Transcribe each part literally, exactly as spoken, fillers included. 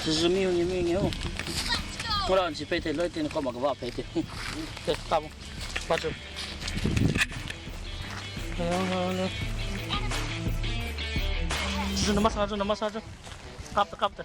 Zumi, zumi, zumi. Ora, si pe te, loi te, ko ma ka ba pe te. Te, ta mo. Pa chu. Chu na masa, chu na masa, chu. Kap ta, kap ta.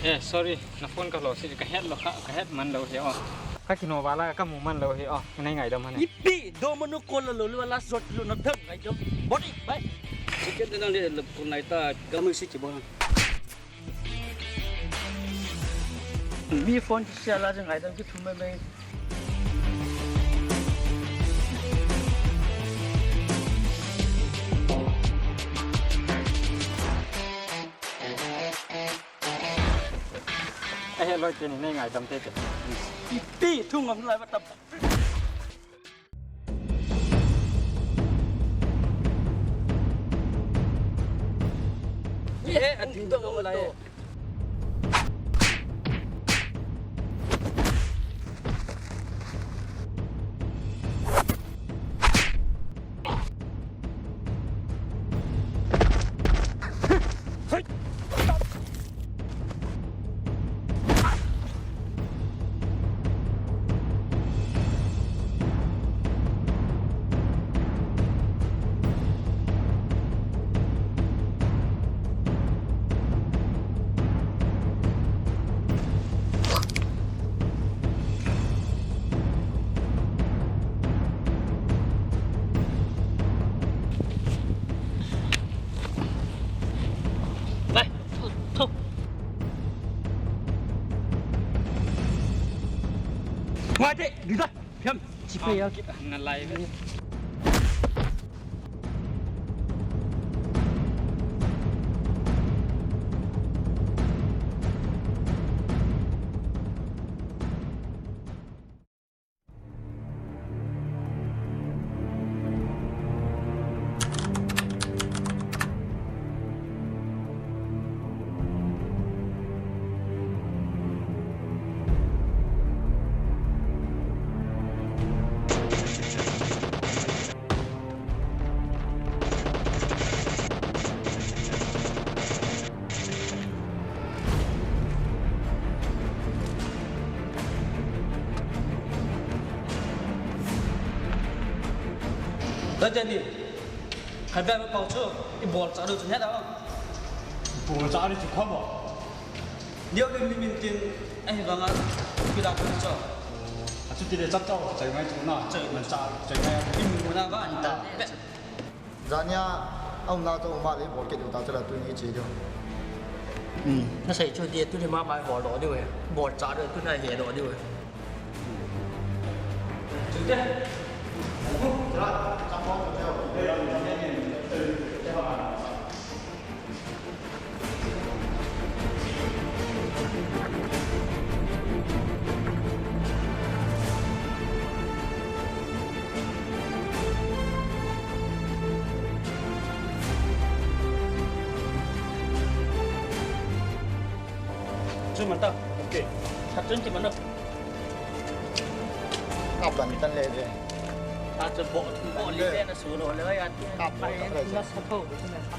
Eh, sorry, na phone ka lo si, ka het lo kha, ka het man lo hi o. Ka kino vala, ka mu man lo hi o. Nei ngaidam hane. Ipi, do manu ko la lo, lo la sot lo na thang ngaidam. Body, bye. Ticket na le, le, ko nai ta, ka mu si ki bo. Mi phone ki sia la jeng ai dam ki thum mai mai. Ahe loi te ni nei ngai dam te te. Ipi thu ngam lai va tam. Eh, a ding to lai. Lai, thu, thu. Ngai te, ding ta, phiam. Chi pe ya. Na lai ve. Tadani, khabe ma pau chu, i bol cha lu chu ne da. Bol cha lu chu kho bo. Neo lim lim in tin, ahi vanga, kila ka chu. Achu ti le cha cha, cha ngai chu na, cha man cha, cha ngai. Im na ba an ta. Jania, aum na to ma le bol ke do ta chala tu ni che do. Hmm. Na sei chu dia tu ni ma bai ho lo di we. Bol cha do tu na he lo di we. Chu te. Cha cha ko te. Chu man ta. Okay. Khat chun ki man ta. Kap dan tan le je. Ta chu bo, bo li le na su lo le ya. Kap bo ta le je. Na sa tho, chu na sa.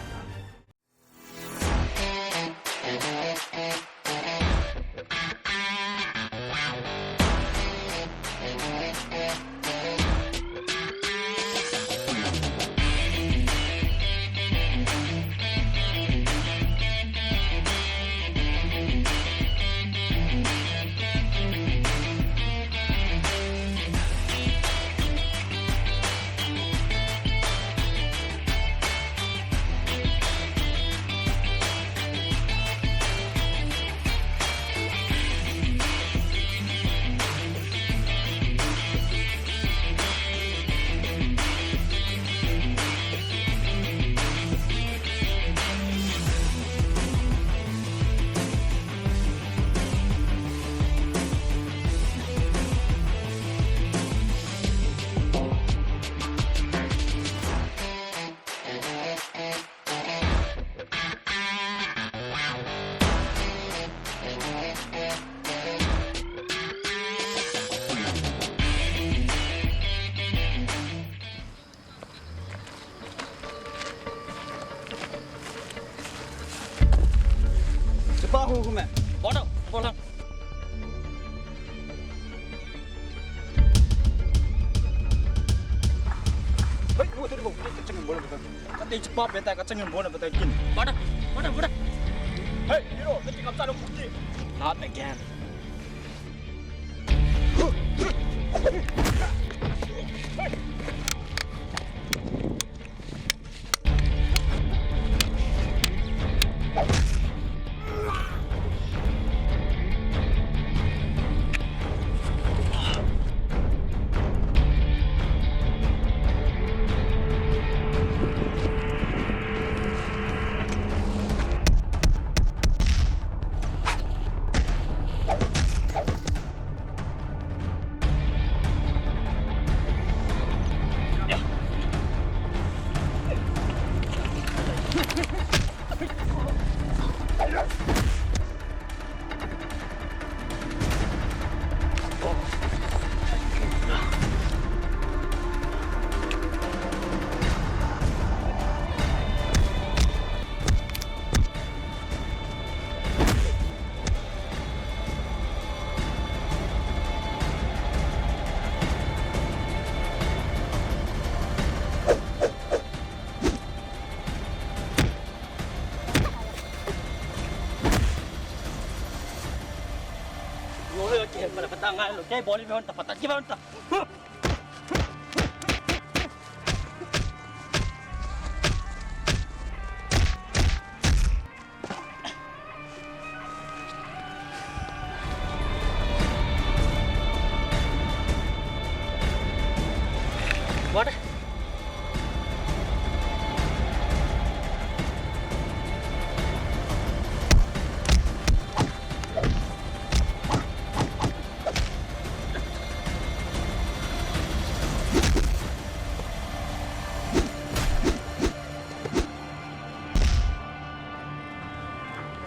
Khu khu me. Bol dong, bol dong. Hei, wo, tadi bol, ka changin bol, ka changin bol, ka changin. Bol dong, bol dong, bol dong. Hei, hero, tadi kam sa lo, kuti. Not again. Lo le ke, para pata ngai lo ke, boli me honta pata ki honta. What?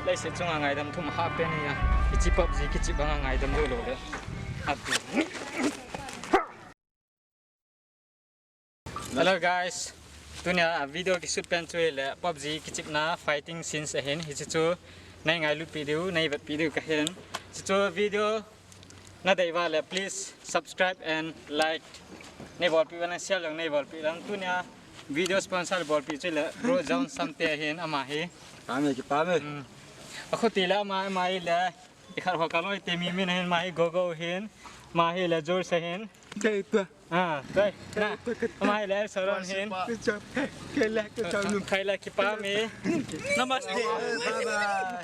Leiset chunga ngaidam thum hah pen ahi a. Hiche PUBG kichep banga ngaidam lou lou le. Atu. Hello guys. Tunia video kishoot pen chu hile PUBG kichepna fighting scenes ahin. Hiche chu nei ngailut pi diu, nei vet pi diu kahin. Hiche chu video Na dei uva le, please subscribe and like. Nei bolpi uva le, share jong nei bolpi lang. Tunia video sponsor bolpi chu le, Bro John Samte ahin, ama hi. Kipah e, kipah e. Hmm. Akhuti le ama, ama hi le, ikhat ho kaloi te mi min ahin, ama hi Gogo ahin, ama hi le George ahin. Dei pa. Ah, dei. Na, ama hi le Saron ahin. Kei le, kei le, kipah e. Namaste. Bye bye.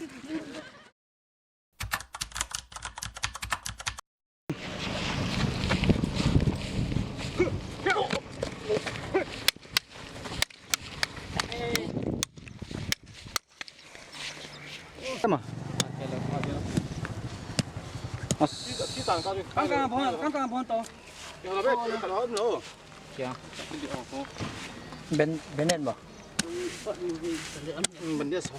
Sama. As. Kang kang bon, kang kang bon to. Kya? Ben, Bennett ba? Ben dia sa.